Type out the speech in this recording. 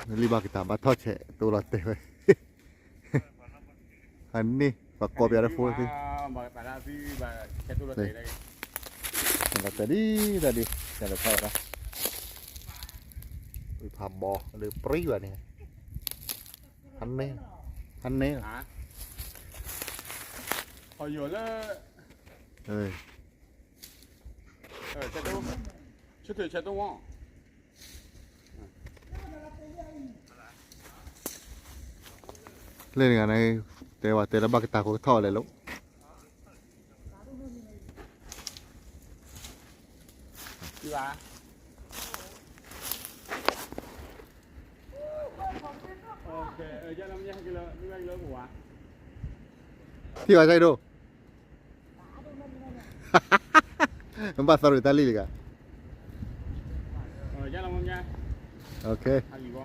လံၢ်ဘၣ်ကတၢၢ်ဘၣ်ထီၣ်ဆဲး တိၢ်လီၤတဲာ်ဝဲ, အန့ၣ် ပှၤကိးပယီၤတဖိသ့, လီၤတဲာ်ဒ်တၢ်ဒ်, ကလဲၤထီၣ်ဝဲဒၣ်, ဝံဖးဘီလၢပြံဘၣ်န့ၣ်, ဟါန့ၣ်, ဟါန့ၣ်, လၢ လၢန့ၣ်ဂၤန့ၣ်, တဲဝဲတဲလၢဘၣ်ကတၢၢ်ဃိကထီၣ်လဲၤလိာ်, ထံၣ်ဘၣ်ကၢ်ဒိၣ်, မ့ၢ်ဘၣ်သီရ့ၣ်တၢ်လံၣ်လံဂၤ, အ